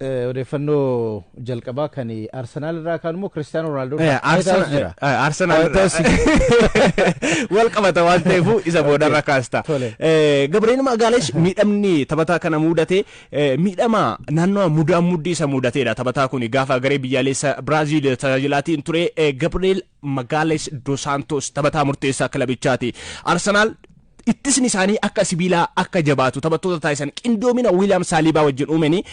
Odeeffannoo jalqabaa kan Arsenaal irraa kaan immoo Kiristiyaanoo Roonaaldoo jira. Arsenaal wal qabata waan ta'eef isa boodarra kaasta. Gabriel Magaalesh miidhamni taphataa kana mudate miidhama naannoo mudaan muddii isa mudateedha. Taphataa kun gaafa garee biyyaalessa Biraaziil tajaajilaatiin ture. Gabriel Magaalesh dos Santos taphataa murteessaa kilabichaati. Arsenaal ittisni isaanii akka sibiilaa akka jabaatu taphattoota taasisan qindoomina Wiiliyaam Saaliibaa wajjin uumanii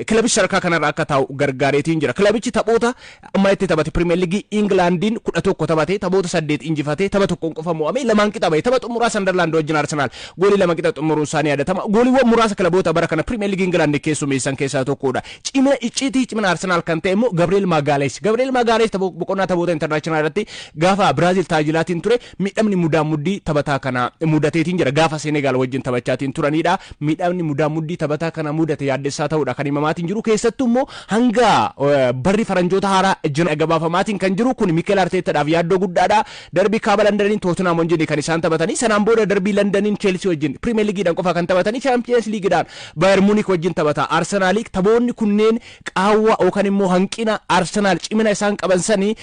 kilabichi sadarkaa kanarra akka taa'u gargaareetiin jira. Kilabichi taphoota amma itti taphate, Pirimeer Liigii Ingilaandiin 11 taphate, taphoota 8 injifatee, tapha tokkoon qofa mo'ame, lamaan qixa bahe. Tapha xumuraa Sandarlaand wajjin Arsenaal goolii 2 qixa xumuruun isaanii yaadatama. Gooliiwwan muraasa kilaboota bara kana Pirimeer Liigii Ingilaand keessummeessan keessaa tokkodha. Cimina icciitii cimina Arsenaal kan ta'e immoo Gabriel Magaalees. Gabriel Magaalees boqonnaa taphoota international irratti gaafa Biraazil tajaajilaatiin ture miidhamni mudaa muddii taphataa kana mudateetiin jira. Gaafa Senegaal wajjin taphachaatiin turanidha. Miidhamni mudaa muddii taphataa kana mudate yaaddessaa ta'uudha kan himamaatiin jiru. Keessattuu immoo hanga barri faranjoota haaraa jira gabaafamaatiin kan jiru kun Mikel Arteettaadhaaf yaaddoo guddaadha. Darbii kaaba Londaniin Tootenaam wajjin kan isaan taphatanii, sanaan booda darbii Londaniin Cheelsii wajjin Pirimeer Liigiidhaan qofa kan taphatanii, Chaampiyeens Liigiidhaan Baayern Muunik wajjin taphata. Arsenaal taphoonni kunneen qaawwa yookaan immoo hanqina Arsenaal cimina isaan qaban sanii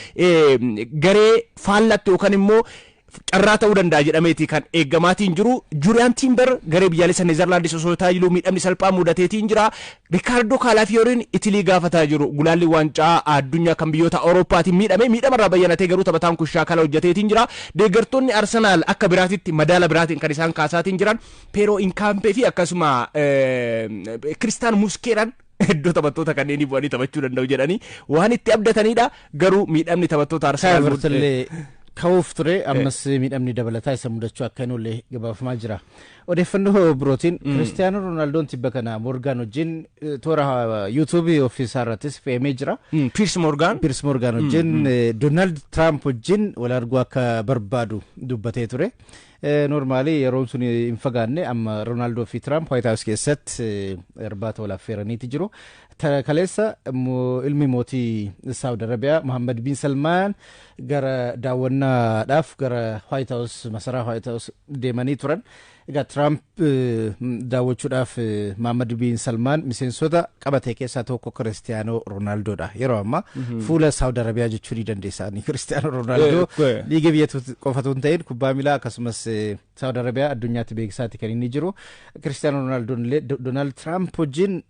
garee faallatti yookaan immoo carraa ta'uu danda'a jedhameeti kan eeggamaatiin jiru. Juuriyaan Tiimber garee biyyaalessa Neezerlaandis osoo tajaajiluu miidhamni salphaa mudateetiin jira. Rikaardoo Kaalafiyooriin Itilii gaafataa jiru. Gulaalli waancaa addunyaa kan biyyoota Awurooppaatiin miidhame, miidhamarraa bayyanatee garuu taphataan kun shaakala hojjeteetiin jira. Deeggartoonni Arsenaal akka biraatitti madaala biraatiin kan isaan kaasaatiin jiran Peeroo Inkaampee fi akkasuma Kiristaan Muskeeraan iddoo taphattoota kanneenii bu'anii taphachuu danda'u jedhanii waan itti abdatanidha. Garuu miidhamni taphattoota Arsenaal ka'uuf ture, ammas miidhamni dabalataa isa mudachuu akka hin oolle gabaafamaa jira. Odeeffannoo birootiin Kiristiyaanoo Roonaaldoon tibba kana Morgaan wajjin toora Yuutuubii ofiisaa irrattis fe'amee jira. Piers Morgaan. Piers Morgaan wajjin, Doonaald Tiraamp wajjin wal arguu akka barbaadu dubbatee ture. Normally yeroon sun hin fagaanne, amma Roonaaldoo fi Tiraamp White House keessatti irbaata wal affeeraniiti jiru. Kaleessa ilmi mootii Saawud Arabiyaa Muhammad bin Salmaan gara daawwannaadhaaf gara White House, masaraa White House deemanii turan. Egaa Tiraamp daawwachuudhaaf Muhammad bin Salmaan miseensota qabate keessaa tokko Kiristiyaanoo Roonaaldoodha. Yeroo ammaa fuula Saawud Arabiyaa jechuu ni dandeessa. Kiristiyaanoo Roonaaldoo liigii biyya qofatu hin ta'in, kubbaa miilaa akkasumas Saawud Arabiyaa addunyaatti beeksisaati kan inni jiru. Kiristiyaanoo Roonaaldoo illee Doonaald Tiraamp wajjin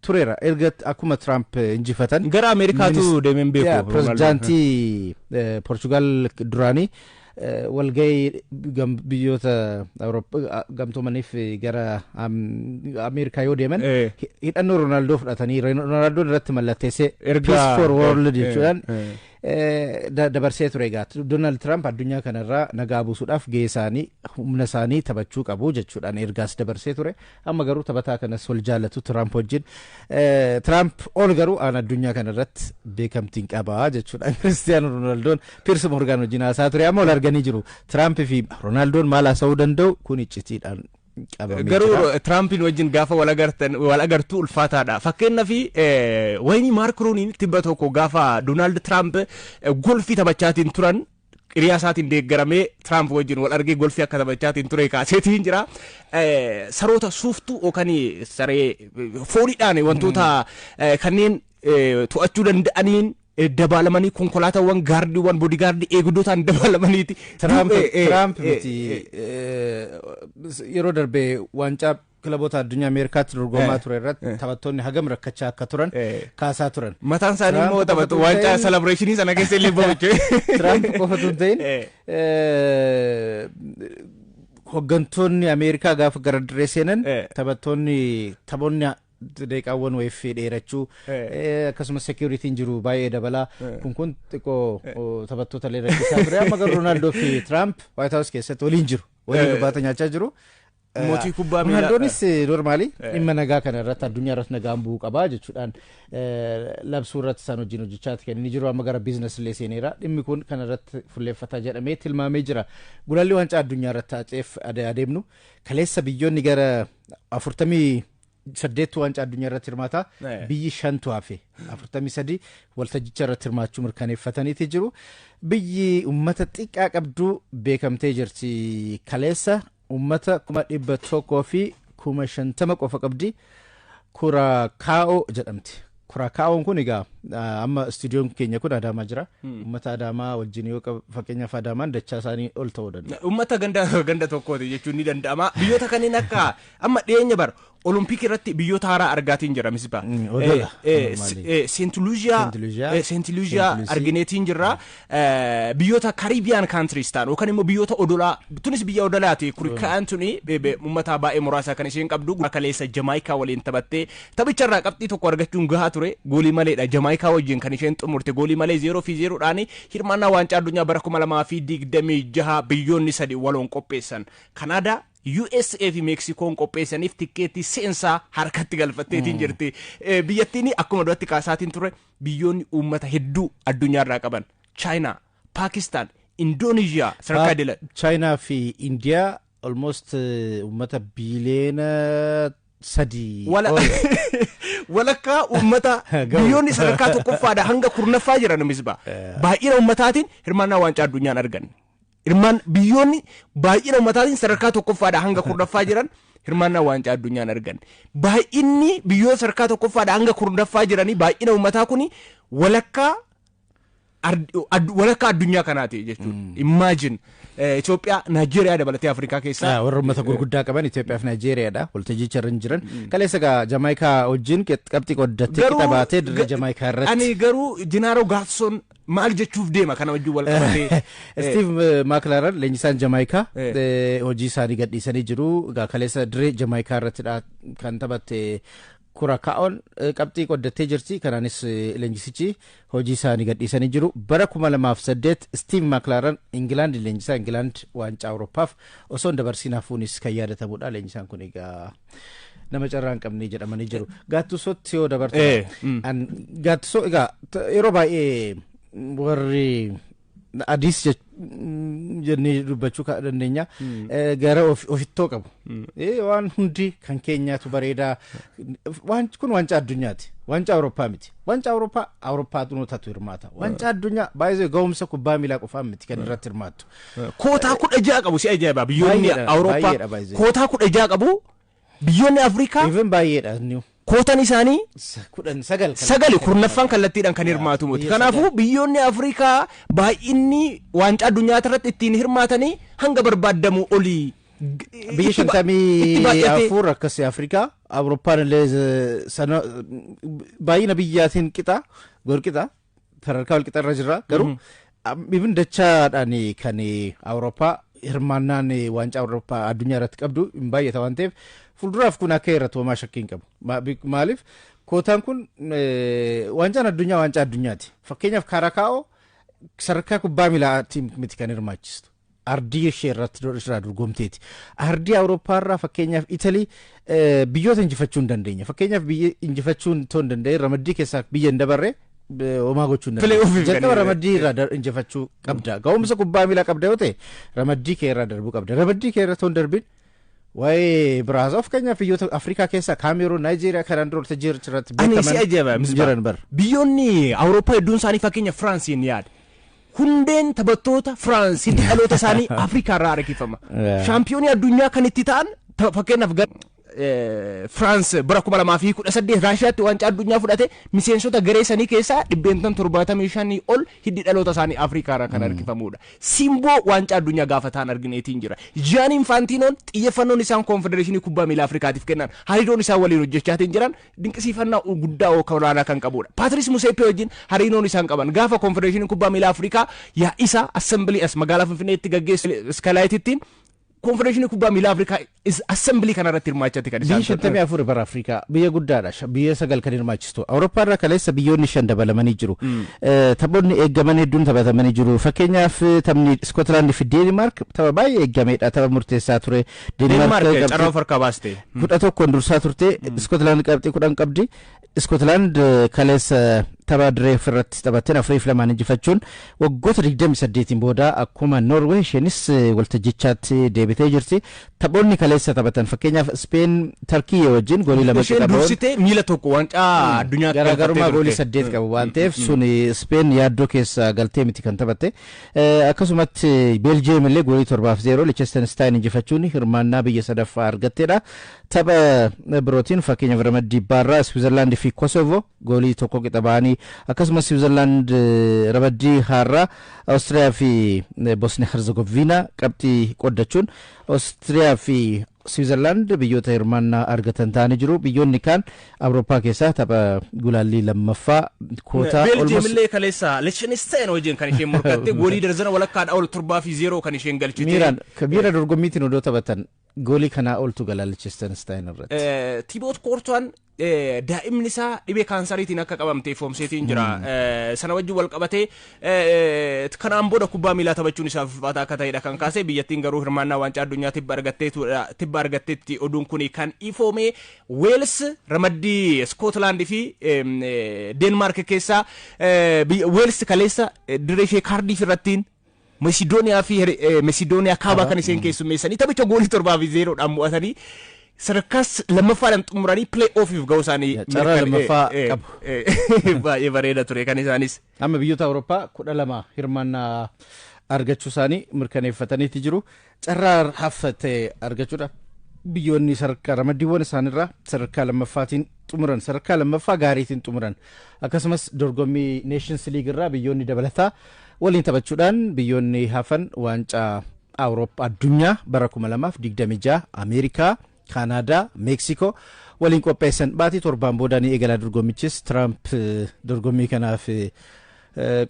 tureera erga akkuma Tiraamp injifatan. Gara Ameerikaatu deemeen beeku. Pirezidaantii Poorchugaal duraanii walgahii biyyoota gamtoomaniif gara Ameerikaa yoo deeman hidhannoo Roonaaldoo fudhatanii, Roonaaldoo irratti mallatteessee "Peace for World" jechuudhaan dabarsee ture. Egaa Doonaald Tiraamp addunyaa kanarraa nagaa buusuudhaaf gahee isaanii, humna isaanii taphachuu qabu jechuudhaan ergaas dabarsee ture. Amma garuu taphataa kanas wal jaallatu Tiraamp wajjin. Tiraamp ol garuu aan addunyaa kanarratti beekamtiin qabaa jechuudhaan Kiristiyaano Roonaaldoon Piers Morgaan wajjin haasaa ture. Amma wal arganii jiru. Tiraamp fi Roonaaldoo maal haasa'uu danda'u kun iccitiidhaan. Garuu Tiraampiin wajjin gaafa wal agartan, wal agartuu ulfaataadha. Fakkeenyaaf wayinii Maark Ruuniin tibba tokko gaafa Doonaald Tiraamp golfii taphachaatiin turan hiriyaa isaatiin deeggaramee Tiraamp wajjin wal argee golfii akka taphachaatiin ture kaaseetiin jira. Saroota suuftuu yookaan saree fooniidhaan wantoota kanneen to'achuu danda'aniin dabaalamanii, konkolaataawwan gaardiiwwan bodyguard eegdotaan dabaalamaniiti. Tiraamp miti, yeroo darbee waancaa kilaboota addunyaa Ameerikaatti dorgomaa ture irratti taphattoonni hagam rakkachaa akka turan kaasaa turan. Mataan isaanii immoo taphatu waancaa celebration sana keessa illee bahu. Tiraamp qofatu hin ta'in, hooggantoonni Ameerikaa gaafa gara dirree seenan taphattoonni taphoonni daqiiqaawwan wayiif dheerachuu, akkasumas securityn jiru baay'ee dabalaa, kun xiqqoo taphattoota illee rakkisaa ture. Amma garuu Roonaaldoo fi Tiraamp White House keessatti waliin jiru, waliin irbaata nyaachaa jiru. Mootii kubbaa miilaa. Roonaaldoonis normally dhimma nagaa kana irratti, addunyaa irratti nagaan bu'uu qabaa jechuudhaan labsuu irratti isaan wajjin hojjechaa kan inni jiru. Amma gara business illee seeneera. Dhimmi kun kana irratti fuulleeffataa jedhamee tilmaamee jira. Gulaalli waancaa addunyaa irratti aceef adeemnu, kaleessa biyyoonni gara 48tu waancaa addunyaa irratti hirmaata. Biyyi shantu hafe, 43 waltajjicha irratti hirmaachuu mirkaneeffataniiti jiru. Biyyi uummata xiqqaa qabdu beekamtee jirti. Kaleessa uummata 150,000 qofa qabdi. Kurakaa'oo jedhamti. Kurakaa'oon kun egaa amma istuudiyoon keenya kun Adaamaa jira. Uummata Adaamaa wajjin yoo fakkeenyaaf Adaamaan dachaa isaanii ol ta'uu danda'a. Uummata ganda tokkooti jechuun ni danda'ama. Biyyoota kanneen akka amma dhiyeenya bara Olompikii irratti biyyoota haaraa argaatiin jira misba. Odola. Seent Luuziyaa argineetiin jirra. Biyyoota Caribbean countries ta'an yookaan immoo biyyoota odolaa, tunis biyya odolaati. Kurikaa'aan tuni uummata baay'ee muraasa kan isheen qabdu. Kaleessa Jamaayikaa waliin taphattee taphicharraa qabxii tokko argachuun gahaa ture. Goolii maleedha Jamaayikaa wajjin kan isheen xumurte, goolii malee 0-0dhaan. Hirmaannaa waancaa addunyaa bara 2026 biyyoonni sadi waloon qopheessan, Kanaadaa, USA fi Meeksikoon qopheessaniif tikkeettii seensaa harkatti galfatteetiin jirti. Biyyattiin akkuma duratti kaasaatiin ture, biyyoonni uummata hedduu addunyaarraa qaban Chaayinaa, Paakistaan, Indoneeshiyaa sadarkaa idilee. Chaayinaa fi Indiyaa almost uummata biiliyoona 3. Walakkaa uummata biyyoonni sadarkaa tokkoffaadha hanga 10ffaa jiran misba. Baay'ina uummataatiin hirmaannaa waancaa addunyaan argan. Hirmaan biyyoonni baay'ina uummataatiin sadarkaa tokkoffaadha hanga 10ffaa jiran hirmaannaa waancaa addunyaan argan. Baay'inni biyyoota sadarkaa tokkoffaadha hanga 10ffaa jiranii baay'ina uummataa kuni walakkaa addunyaa kanaati jechuudha. Imagine Itoophiyaa, Naayijeeriyaa dabalatee Afrikaa keessaa. Warra uummata gurguddaa qaban Itoophiyaa fi Naayijeeriyaadha. Waltajjicha irra hin jiran. Kaleessa egaa Jamaayikaa wajjin qabxii qoddattee qixa baatee dirree Jamaayikaa irratti. Ani garuu Jinaaroo Gaatsoon maal jechuuf deema kana wajjin wal qabatee? Steve McLaren, leenjisaan Jamaayikaa, hojii isaanii gadhiisanii jiru. Egaa kaleessa dirree Jamaayikaa irratti kan taphatte Kurakaa'oon qabxii qoddattee jirti. Kanaanis leenjisichi hojii isaanii gadhiisanii jiru. Bara 2008 Steve McLaren Ingilaand leenjisaa Ingilaand waancaa Awurooppaaf osoo hin dabarsiin hafuunis kan yaadatamudha. Leenjisaan kun egaa nama carraa hin qabne jedhamanii jiru. Gaattusootti yoo dabartu, Gaattusoo egaa yeroo baay'ee warri adiis jennee dubbachuu dandeenya. Gara ofittoo qabu. Waan hundi kan keenyaatu bareedaa. Waan kun waancaa addunyaati. Waancaa Awurooppaa miti. Waancaa Awurooppaa Awurooppaatu nutatu hirmaata. Waancaa addunyaa baay'ee ga'umsa kubbaa miilaa qofaan miti kan irratti hirmaattu. Kootaa 16 qabu, si ajaa'iba, biyyoonni Awurooppaa kootaa 16 qabu, biyyoonni Afrikaa. Even baay'eedha inni. Kootan isaanii 10, 9. Sagali, 10ffaan kallattiidhaan kan hirmaatu miti. Kanaafuu biyyoonni Afrikaa baay'inni waancaa addunyaa irratti ittiin hirmaatanii hanga barbaadamu olii. Biyya 54 akkasii Afrikaa, Awurooppaan illee sana baay'ina biyyaatiin qixa golqixa, sadarkaa walqixa irra jira, garuu even dachaadhaan kan Awurooppaa hirmaannaan waancaa Awurooppaa addunyaa irratti qabdu hin baay'ata waan ta'eef fuulduraaf kun akka irratti homaa shakkii hin qabu. Maaliif kootaan kun waancaan addunyaa waancaa addunyaati. Fakkeenyaaf Kaarakaa'oo sadarkaa kubbaa miilaatiin miti kan hirmaachistu. Ardii ishee irratti irraa dorgomteeti. Ardii Awurooppaa irraa fakkeenyaaf Italii biyyoota injifachuu hin dandeenya. Fakkeenyaaf biyya injifachuu hin danda'e, ramaddii keessaa biyya hin dabarre homaa gochuu hin danda'u. Jalqaba ramaddii irraa injifachuu qabda. Ga'umsa kubbaa miilaa qabda yoo ta'e ramaddii kee irraa darbuu qabda. Ramaddii kee irra ta'uu hin darbin waa'ee biraazaa. Fakkeenyaaf biyyoota Afrikaa keessaa Kaameruun, Naayijeeriyaa kanaan dura waltajjii irratti beekaman jiran bara. Biyyoonni Awurooppaa hedduun isaanii, fakkeenya Firaansiin yaada. Hundeen taphattoota Firaans hiddi dhaloota isaanii Afrikaa irraa harkifama. Shaampiyoonii addunyaa kan itti ta'an, fakkeenyaaf Firaans bara 2018 Raashiyaatti waancaa addunyaa fudhate, miseensota garee sanii keessaa 75% ol hiddi dhaloota isaanii Afrikaa irraa kan harkifamudha. Simboo waancaa addunyaa gaafa ta'an argineetiin jira. Jaan Infaantinoon xiyyeeffannoon isaan koonfedereeshinii kubbaa miilaa Afrikaatiif kennan, hariiroon isaan waliin hojjechaatiin jiran dinqisiifannaa guddaa olaanaa kan qabudha. Paatris Museepee wajjin hariiroon isaan qaban, gaafa koonfedereeshinii kubbaa miilaa Afrikaa yaa'isa assembilii as magaalaa Finfinneetti gaggeessu iskalaayitittiin koonfedereeshinii kubbaa miilaa Afrikaa assembilii kanarratti hirmaachatti kan isaan. Biyyi 54 bara Afrikaa biyya guddaadha. Biyya sagal kan hirmaachistu. Awurooppaa irraa kaleessa biyyoonni shan dabalamanii jiru. Taphoonni eeggaman hedduun taphatamanii jiru. Fakkeenyaaf taphni Iskootlaand fi Deenmaark tapha baay'ee eeggameedha. Tapha murteessaa ture. Deenmaark carraa of harkaa baaste. 11n dursaa turte. Iskootlaand qabxii 10 qabdi. Iskootlaand kaleessa tapha dirree irratti taphatteen 4-2 injifachuun waggoota 28 booda akkuma Noorwee isheenis waltajjichaatti deebitee jirti. Taphoonni kaleessa taphatan, fakkeenyaaf Speen Tarkii wajjin goolii 2 Isheen dursitee miila tokko waancaa addunyaa. Garaagarummaa goolii 8 qabu waan ta'eef sun Speen yaaddoo keessa galtee miti kan taphatte. Akkasumatti Beeljiyeem illee goolii 7-0 Liechtenstein injifachuun hirmaannaa biyya sadaffaa argatteedha. Tapha birootiin, fakkeenyaaf, ramaddii baarraa Switzerland fi Kosovo goolii 1 qixa ba'anii, akkasumas Switzerland ramaddii haaraa Awustiriyaa fi Bosniya Herzegovina qabxii qoddachuun Awustiriyaa fi Switzerland biyyoota hirmaannaa argatan ta'anii jiru. Biyyoonni kaan Awurooppaa keessaa tapha gulaallii lammaffaa kootaa. Beeljiyeem illee kaleessa Liechtenstein wajjin kan isheen morkatte goolii darzana walakkaadha ol 7-0 kan isheen galchite. Miiraan miira dorgommiitiin odoo taphatan goolii kanaa oltu gala Liechtenstein irratti. Tiboot Koortuwaan daa'imni isaa dhibee kaansariitiin akka qabamte foomseetiin jira. Sana wajjin wal qabatee kanaan booda kubbaa miilaa taphachuun isaaf ulfaataa akka ta'edha kan kaase. Biyyattiin garuu hirmaannaa waancaa addunyaa tibba argatteetti oduun kun kan ifoome. Weels ramaddii Iskootlaandii fi Deenmaark keessaa Weels kaleessa dirree ishee Kaardiif irrattiin Masidooniyaa fi Masidooniyaa kaabaa kan isheen keessummeessanii taphicha goolii 7-0dhaan mo'atanii sadarkaas lammaffaadhaan xumuranii play offiif ga'uu isaanii. Carraa lammaffaa qabu. Baay'ee bareeda ture kan isaanis. Amma biyyoota Awurooppaa 12 hirmaannaa argachuu isaanii mirkaneeffataniiti jiru. Carraa hafate argachuudhaaf biyyoonni sadarkaa ramaddiiwwan isaaniirraa sadarkaa lammaffaatiin xumuran, sadarkaa lammaffaa gaariitiin xumuran, akkasumas dorgommii Nations League irraa biyyoonni dabalataa waliin taphachuudhaan biyyoonni hafan waancaa Awurooppaa addunyaa bara 2026 Ameerikaa, Kaanaadaa, Meeksikoo waliin qopheessan baatii 7n booda ni eegala dorgommichis. Tiraamp dorgommii kanaaf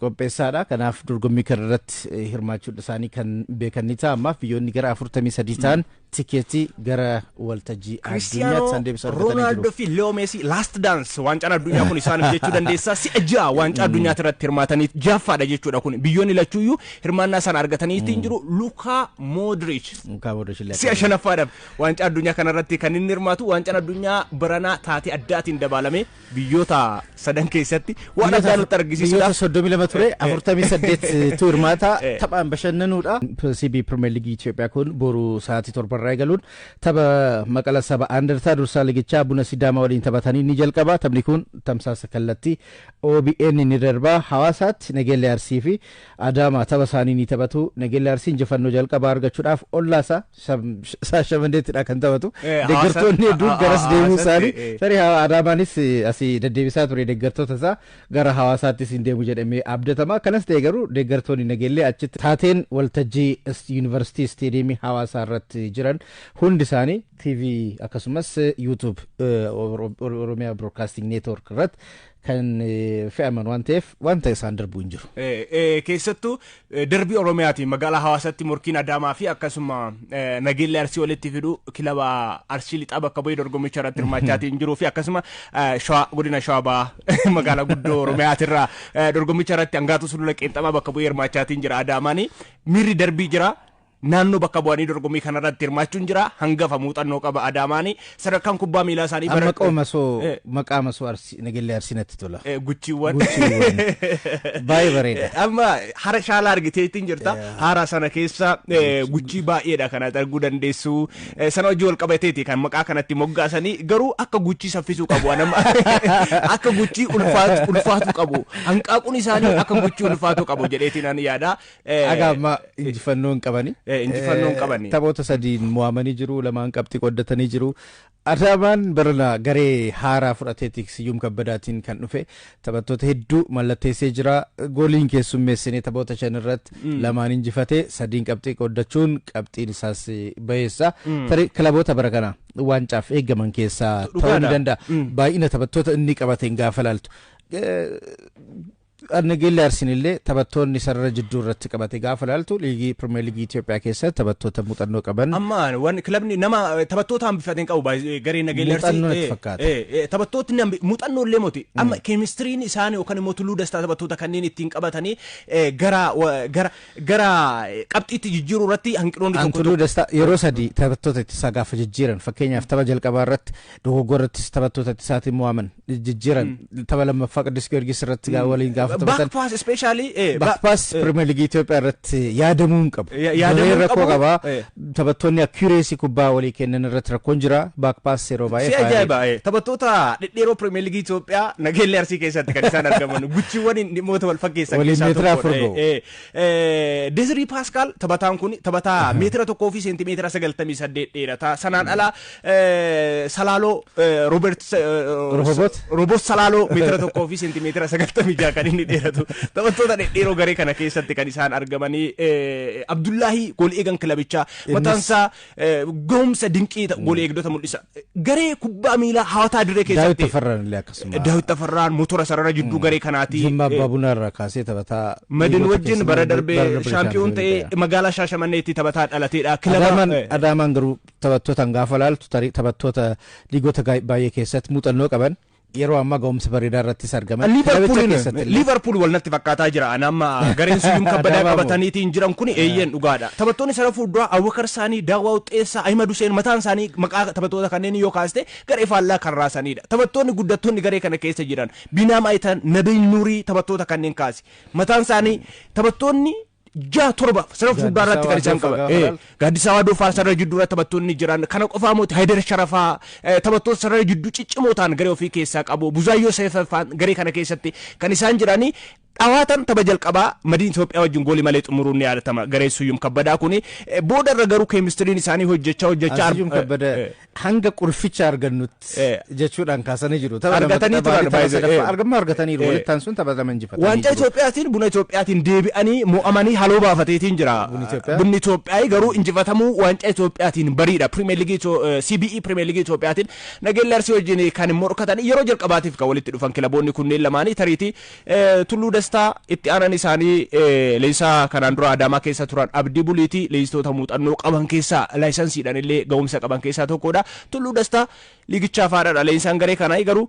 qopheessaadha. Kanaaf dorgommii kana irratti hirmaachuun isaanii kan beekan ni ta'a. Ammaaf biyyoonni gara 43 ta'an tikeetii gara waltajjii addunyaatti isaan deebisu argatanii jiru. Roonaaldoo fi Leo Messi last dance waancaan addunyaa kun isaaniif jechuu dandeessa. Si'a ja'a waancaa addunyaatti irratti hirmaatanii ja'affaadha jechuudha kun. Biyyoonni lachuuyyuu hirmaannaa sana argatanii jiru. Lukaa Modric Lukaa Modric illee si'a shanaffaadhaaf waancaa addunyaa kanarratti kan inni hirmaatu. Waancaan addunyaa baranaa taatee addaatiin dabalame biyyoota sadan keessatti waan addaa nutti argisiisudha. Biyyoota 32 ture, 48 tu hirmaata, taphaan bashannanuudha. CBE Premier League Itoophiyaa kun boru sa'aatii 7rraa eegaluun tapha Maqala Saba Andartaa dursaa ligichaa Buna Sidaamaa waliin taphatanii ni jalqaba. Taphni kun tamsaasa kallattii OBN ni darba. Hawaasaatti Nageellee Arsii fi Adaamaa tapha isaanii ni taphatu. Nageellee Arsii injifannoo jalqabaa argachuudhaaf ollaasaa Shaashamanneettidha kan taphatu. Deeggartoonni hedduun garas deemuu isaanii tarii Adaamaanis asii deddeebisaa ture deeggartoota isaa, gara hawaasaattis hin deemu jedhamee abdatama. Kanas ta'e garuu deeggartoonni Nageellee achitti taateen waltajjii yuunivarsiitii isteediyeemii hawaasaa irratti jiran hundi isaanii TV akkasumas YouTube Oromiyaa Broadcasting Network irratti kan fe'aman waan ta'eef wanta isaan darbuu hin jiru. Keessattuu darbii Oromiyaatiin magaalaa Hawaasaatti morkiin Adaamaa fi akkasuma Nageellee Arsii walitti fidu, kilaba Arsii Lixaa bakka bu'ee dorgommicha irratti hirmaachaatiin jiruu fi akkasuma Shawaa, godina Shawaa Bahaa, magaalaa guddoo Oromiyaatirraa dorgommicha irratti Hangaatu Sulula Qeenxamaa bakka bu'ee hirmaachaatiin jira Adaamaanii. Miirri darbii jira. Naannoo bakka bu'anii dorgommii kanarratti hirmaachuun jira. Hangafa muuxannoo qaba Adaamaanii. Sadarkaan kubbaa miilaa isaanii bara maqaa masoo Arsii, Nageellee Arsii natti tola. Guchiiwwan. Guchiiwwan. Baay'ee bareeda. Amma hara shaalaa argiteetiin jirta. Hara sana keessa guchii baay'eedha kan arguu dandeessu. Sana hojii wal qabateeti kan maqaa kanatti moggaasanii. Garuu akka guchii saffisuu qabu. Akka guchii ulfaatu qabu. Hanqaaquun isaanii akka guchii ulfaatu qabu jedheetiin ani yaada. Aga amma injifannoo hin qabani. Injifannoo hin qabani. Taphoota sadiin mo'amanii jiru, lamaan qabxii qoddatanii jiru. Adaamaan barana garee haaraa fudhateeti, Siyyum Kabbadaatiin kan dhufe taphattoota hedduu mallatteessee jira. Gooliin keessummeessinee taphoota shan irratti lamaan injifatee sadiin qabxii qoddachuun qabxiin isaas baheessa. Tarii kilaboota bara kana waancaaf eeggaman keessaa ta'uu ni danda'a. Baay'ina taphattoota inni qabateen gaafa laaltu. Nageellee Arsiin illee taphattoonni sarara jidduu irratti qabate gaafa laaltu liigii Pirimeer Liigii Itoophiyaa keessatti taphattoota muuxannoo qaban. Amma waan kilabni nama taphattoota hambifateen qabu garee Nageellee Arsii. Muuxannoo natti fakkaata. Taphattootni muuxannoo illee moti. Amma keemistiriin isaanii yookaan immoo Tulluu Dastaa taphattoota kanneen ittiin qabatanii gara gara gara qabxiitti jijjiiruu irratti hanqinoonni tokko. Tulluu Dastaa yeroo sadii taphattoota ittisaa gaafa jijjiiran, fakkeenyaaf tapha jalqabaa irratti dogoggora irrattis taphattoota ittisaatiin mo'aman jijjiiran, tapha lammaffaa Qiddus Giyoorgis irratti waliin gaafa gaafa taphatan. Back pass especially. Back pass Premier League Itoophiyaa irratti yaadamuu hin qabu. Yaadamuu hin rakkoo qabu. Qaba. Taphattoonni accuracy kubbaa walii kennan irratti rakkoon jira. Back pass yeroo baay'ee. Si ajaa'iba, taphattoota dhedheeroo Premier League Itoophiyaa Nageellee Arsii keessatti kan isaan argaman, guchiiwwan dhimmoota wal fakkeessan Waliin keessaa meetira tokkodha. 4 ga'u. Desirii Paaskaal, taphataan kun taphataa meetira 1 fi seentimeetira 98 dheerata. Sanaan ala Salaaloo Roobert Roobot? Roobot Salaaloo meetira 1 fi seentimeetira 96 kan inni dheeratu. Taphattoota dhedheeroo garee kana keessatti kan isaan argamanii, Abdullaahii gool eegan kilabichaa mataan isaa gahumsa dinqii gool eegdota mul'isa. Garee kubbaa miilaa hawwataa dirree Daawit keessatti. Tafarraan illee akkasuma. Daawit Tafarraan motora sarara jidduu garee kanaati. Jimmaa Abbaa Bunaa irraa kaasee taphataa. Madin wajjin bara darbee shaampiyoon ta'ee ta'ee magaalaa Shaashamanneetti taphataa dhalateedha. Adaamaan Adaamaan garuu taphattootaan gaafa laaltu, tarii taphattoota liigota baay'ee keessatti muuxannoo qaban, yeroo ammaa ga'umsa bareedaa irrattis argaman. Kilabicha keessatti illee. Liverpool wal natti fakkaataa jira. Ani amma gareen Suyuum Kabbadaa Adaamaa moo? qabataniitiin jiran kun, eeyyeen, dhugaadha. Taphattoonni sarara fuulduraa Abubakar Saanii, Daawwaa Uxxeessaa, Ahimad Hussein, mataan isaanii maqaa taphattoota kanneen yoo kaaste garee faallaa kan raasanidha. Taphattoonni guddattoonni garee kana keessa jiran Binaam Ayitan, Nabil Nuurii, taphattoota kanneen kaasi. Mataan isaanii taphattoonni ja'a torba sarara fuulduraa irratti kan isaan qaban. Gaaddisaa Waadoo. Gaaddisaa Waadoo fa'aa sarara jidduu irratti taphattoonni jiran kana qofaa mooti. Haydar Sharafaa, taphattoota sarara jidduu ciccimoo ta'an garee ofii keessaa qabu. Buzaayyoo Seefafaan garee kana keessatti kan isaan jiranii. Dhawaatan tapha jalqabaa Madiin Itoophiyaa wajjin goolii malee xumuruun ni yaadatama. Garee Suyyum Kabbadaa kuni booda irra garuu keemistiriin isaanii hojjechaa hojjechaa Suyyum Kabbada hanga qulficha argannutti jechuudhaan kaasanii jiru. Tapha lama Argatanii turan, taphaanii tapha baay'ee. sadaffaa argamma argataniiru. Walitti aansuun tapha lama injifatanii Waancaa jiru. Itoophiyaatiin Buna Itoophiyaatiin deebi'anii mo'amanii haloo baafateetiin jira. Bunni Itoophiyaa? Bunni Itoophiyaa garuu injifatamuu waancaa Itoophiyaatiin bariidha. Premier League CBE Premier League Itoophiyaatiin Nageellee Arsii wajjin kan morkatan, yeroo jalqabaatiif kan walitti dhufan kilaboonni kunneen lamaanii, tariitii Tulluu Dastaa itti aanan isaanii leenjisaa kanaan dura Adaamaa keessa turan Abdii Buliitii, leenjistoota muuxannoo qaban keessaa, laayisansiidhaan illee ga'umsa qaban keessaa tokkodha. Tulluu Dastaa liigichaaf haadhaadha. Leenjisaan garee kanaa garuu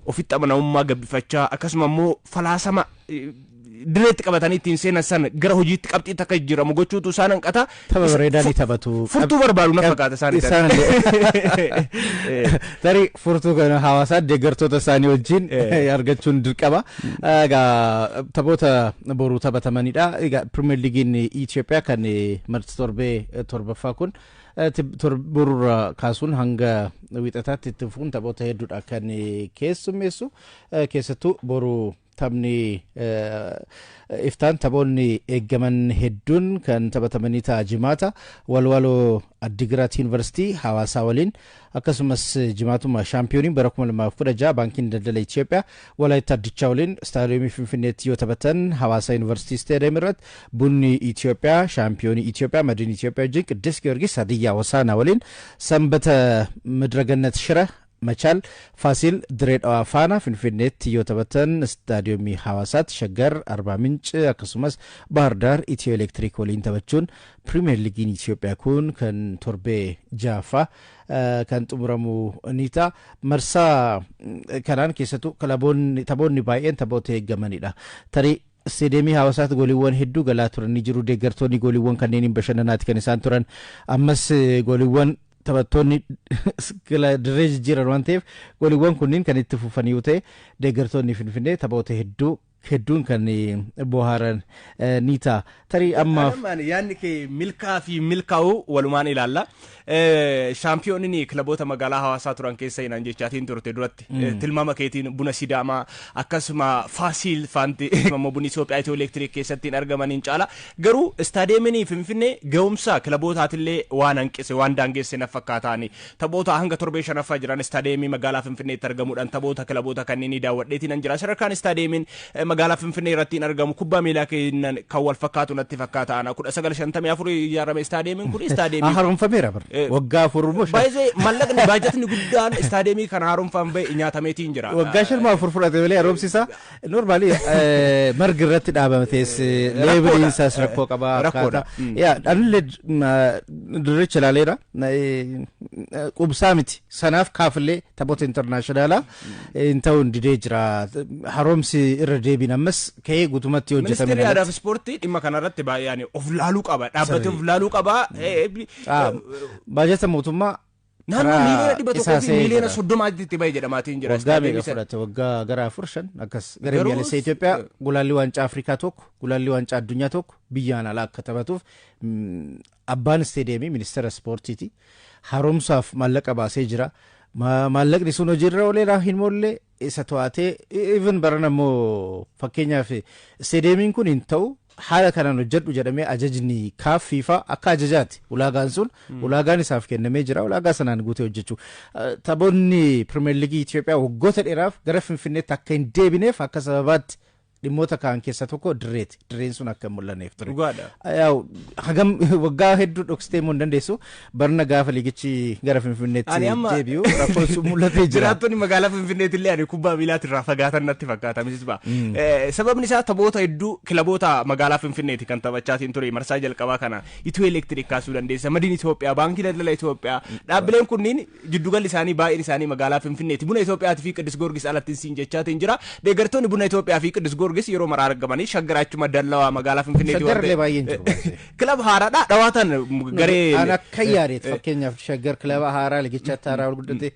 ofitti amanamummaa gabbifachaa, akkasuma immoo falaasama direetti qabatanii ittiin seenan sana gara hojiitti qabxiitti akka jijjiiramu gochuutu isaan hanqata. Tapha bareedaa ni taphatu. Furtuu barbaadu na fakkaata isaan. Isaan tarii furtuu kana hawaasaa deeggartoota isaanii wajjin argachuun dirqama. Egaa taphoota boruu taphatamanidha. Egaa Premier Leagueiin Itoophiyaa kan marti torbee torbaffaa kun borurra kaasuun hanga Wiixataatti itti fufuun taphoota hedduudha kan keessummeessu. Keessattuu boruu taphni iftaan taphoonni eeggaman hedduun kan taphatamanii ta'a. Jimaata Walwaloo Addigiraat Yuunivarsiitii Hawaasaa waliin, akkasumas jimaatuma shaampiyooniin bara 2016 Baankiin Daldala Itoophiyaa Walaayittaa Diccaa waliin istaadiyoomii Finfinneetti yoo taphatan, Hawaasa Yuunivarsiitii Istaadiyoomii irratti Bunni Itoophiyaa shaampiyoonii Itoophiyaa Madiin Itoophiyaa wajjin, Qiddus Giyoorgis Hadiyyaa Hosaanaa waliin, Sanbata Midragannat Shira Machaal Faasiil Diree Dhawaa faana Finfinneetti yoo taphatan, istaadiyoomii Hawaasaatti Shaggar Arbaa Minci akkasumas Baahir Itiyoo Elektiriik waliin taphachuun Pirimeer Liigiin Itoophiyaa kun kan torbee ja'affaa kan xumuramu ni ta'a. Marsaa kanaan keessattuu kilaboonni taphoonni baay'een taphoota eeggamanidha. Tarii istaadiyoomii Hawaasaatti gooliiwwan hedduu galaa turanii jiru. Deeggartoonni gooliiwwan kanneen bashannanaati kan isaan turan. Ammas gooliiwwan taphattoonni dirree jijjiiran waan ta'eef, gooliiwwan kunniin kan itti fufanii yoo ta'e, deeggartoonni Finfinnee taphoota hedduu hedduun kan bohaaran ni ta'a. Tarii ammaaf. Yaadni kee milkaa fi milkaa'uu walumaan ilaalla. Shaampiyooniin kilaboota magaalaa Hawaasaa turan keessa hinaan jechaatiin turte duratti. Tilmaama keetiin Buna Sidaamaa akkasuma Faasiil Faanti immoo Bunni Itoophiyaa Itiyoo Elektiriik keessatti argamaniin caala. Garuu istaadiyeemiin Finfinnee ga'umsa kilabootaatillee waan hanqise, waan daangeesse na fakkaataani. Taphoota hanga torbee shanaffaa jiran istaadiyeemii magaalaa Finfinneetti argamuudhaan taphoota kilaboota kanneenii daawwadheetiin an jira. Sadarkaan istaadiyeemiin magaalaa Finfinnee irratti argamu kubbaa miilaa kennan kan wal fakkaatu natti fakkaata. Ana 1954 ijaarame istaadiyeemiin kun istaadiyeemii. Haaromfameera bara. Waggaa 4 moo 5. Baay'ee mallaqni baajatni guddaan istaadiyeemii kana haaromfaan bahe nyaatameetiin jira. Waggaa 5 moo 4 fudhate malee haaromsisaa normally margi irratti dhaabamees leebiliin isaas rakkoo qaba. Rakkoodha. Yaa, anillee dirricha ilaaleera. Qubsaa miti. Sanaaf kaafillee taphoota internationalaa hin ta'uun didee jira. Haaromsi irra deebiin ammas ka'ee guutumatti hojjetame. Ministeerri aadaa fi ispoortii dhimma kanarratti baay'ee of laaluu qaba. Dhaabbatee of laaluu qaba. Baajata mootummaa Naannoo Karaa 100,000,000 isaa fi se'ee miiliyoona jira. 30 itti ba'e jedhamaatiin jira. Waggaa Istaadiyeemii meeqa sana. fudhate? Waggaa gara afur shan akkas. Garee Garuu biyyaalessa Itoophiyaa gulaallii waancaa Afrikaa tokko, gulaallii waancaa addunyaa tokko biyyaan alaa akka taphatuuf abbaan isteediyeemii ministeera ispoortiiti. Haaromsaaf maallaqa baasee jira. Maallaqni sun hojiirra ooleera hin moollee isa to'atee, even baran ammoo fakkeenyaaf isteediyeemiin kun hin ta'u, haala kanaan hojjedhu jedhamee ajajni CAF, FIFA akka ajajaati, ulaagaan sun ulaagaan isaaf kennamee jira, ulaagaa sanaan guutee hojjechuu. Taphoonni Pirimeer Liigii Itoophiyaa waggoota dheeraaf gara Finfinneetti akka hin deebineef akka sababaatti dhimmoota kaan keessaa tokko dirreeti. Dirreen sun akka hin mul'anneef ture. Dhugaadha. Yaa'u hagam waggaa hedduu dhoksitee immoo hin dandeessu. Barna gaafa liigichi gara Finfinneetti Ani amma- deebi'u rakkoon sun mul'atee jira. Jiraattonni magaalaa Finfinneetti illee ani kubbaa miilaatti irraa fagaatan natti fakkaata, Mrs. Ba. Sababni isaa taphoota hedduu kilaboota magaalaa Finfinneeti kan taphachaatiin ture marsaa jalqabaa kana Itiyoo Elektiriik kaasuu dandeessa. Madiin Itoophiyaa, Baankii Daldala Itoophiyaa. Dhaabbileen kunniin jiddugalli isaanii baay'een isaanii magaalaa Finfinneeti. Buna Itoophiyaatii fi Qiddus Goorgis alatti siin jechaatiin jira. Deeggartoonni Buna Itoophiyaa fi Qiddus Goorgis yeroo maraa argamanii shaggaraachuma dallawaa magaalaa Finfinneeti. Shaggar illee baay'een jiru. Kilaba haaraadha. Dhawaataan garee. An akka yaadeet fakkeenyaaf Shaggar kilaba haaraa ligichaatti haaraa ol guddate.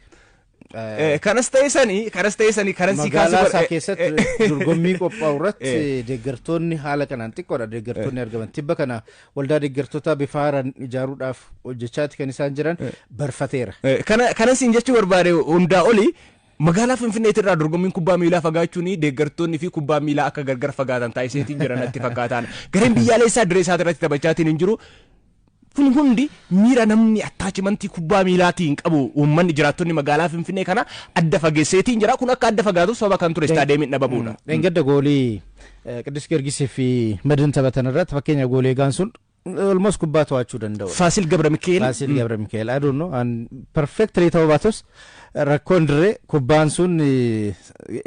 Kanas ta'e sanii karansii Magaalaa kaasuu isaa keessatti dorgommii qophaa'u irratti deeggartoonni haala kanaan xiqqoodha deeggartoonni argaman. Tibba kana waldaa deeggartoota bifa haaraan ijaaruudhaaf hojjechaati kan isaan jiran barfateera. Kana siin jechuu barbaade, hundaa oli magaalaa Finfinneetti irraa dorgommiin kubbaa miilaa fagaachuun deeggartoonni fi kubbaa miilaa akka gargar fagaatan taasiseetiin jiran natti fakkaataan. Gareen biyyaalessaa dirree isaa irratti taphachaatiin hin jiru. Kun hundi miira namni attachmentii kubbaa miilaatiin qabu uummanni jiraattonni magaalaa Finfinnee kana adda fageesseetiin jira. Kun akka adda fagaatuuf sababa kan ture istaadeemiin dhabamuudha. Dheengadda goolii Qiddus Giyoorgisii fi Madin taphatan irratti fakkeenya goolii eegaan sun almost kubbaa to'achuu danda'u. Faasil Gabra Mikaa'el. Faasil Gabra Mikaa'el. I don't know, an perfectly ta'uu baatus rakkoon dirree kubbaan sun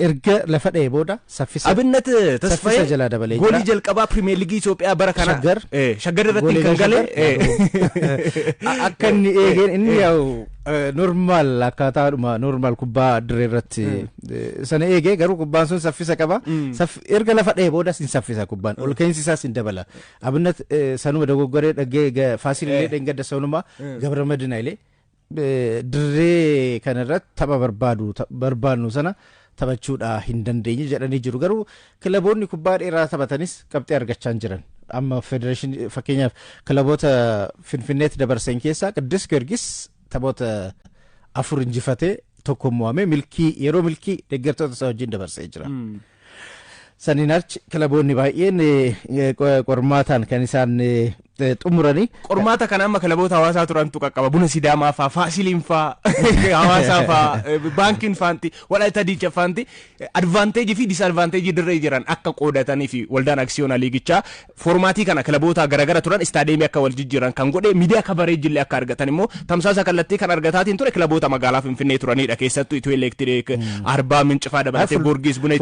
erga lafa dha'ee booda saffisa Abinnat saffisa Tasfaayee jalaa dabalee jira. Goolii jalqabaa Pirimeer Liigii Itoophiyaa bara kana Shaggar. Shaggar irratti Goolii kan gale. Akka inni eegeen inni yaa'u normal akkaataadhuma normal kubbaa dirree irratti sana eegee, garuu kubbaan sun saffisa qaba. Erga lafa dha'ee boodas hin saffisa kubbaan, ol ka'iinsi isaas hin dabala. Abinnat sanuma dogoggoree dhaggee, Faasil illee dheengadda sanuma, Gabra Madina illee dirree kanarratti tapha barbaadu barbaannu sana taphachuudha hin dandeenye jedhanii jiru. Garuu kilaboonni kubbaa dheeraa taphatanis qabxii argachaa hin jiran. Amma federeeshinii fakkeenyaaf kilaboota Finfinneetti dabarsan keessaa Qiddus Giyoorgis taphoota afur injifatee tokko mo'amee milkii yeroo milkii deeggartoota isaa wajjin dabarsee jira. Saniin achi kilaboonni baay'een qormaataan kan isaan xumuranii. Qormaata kana amma kilaboota hawaasaa turantu qaqqaba. Buna Sidaamaa faa, Faasiliin faa, Hawaasaa faa, Baankiin faanti, Walaayittaa Diicha faanti advantageii fi disadvantageii dirree jiran akka qoodatanii fi waldaan aksiyoonaa liigichaa formatii kana kilaboota garaagara turan istaadeemii akka wal jijjiiran kan godhe, miidiyaa coverageii illee akka argatan immoo tamsaasa kallattii kan argataatiin ture kilaboota magaalaa Finfinnee turanidha. Keessattuu Itiyoo Elektiriik, Arbaa Mincifaa dabalatee Goorgis, Buna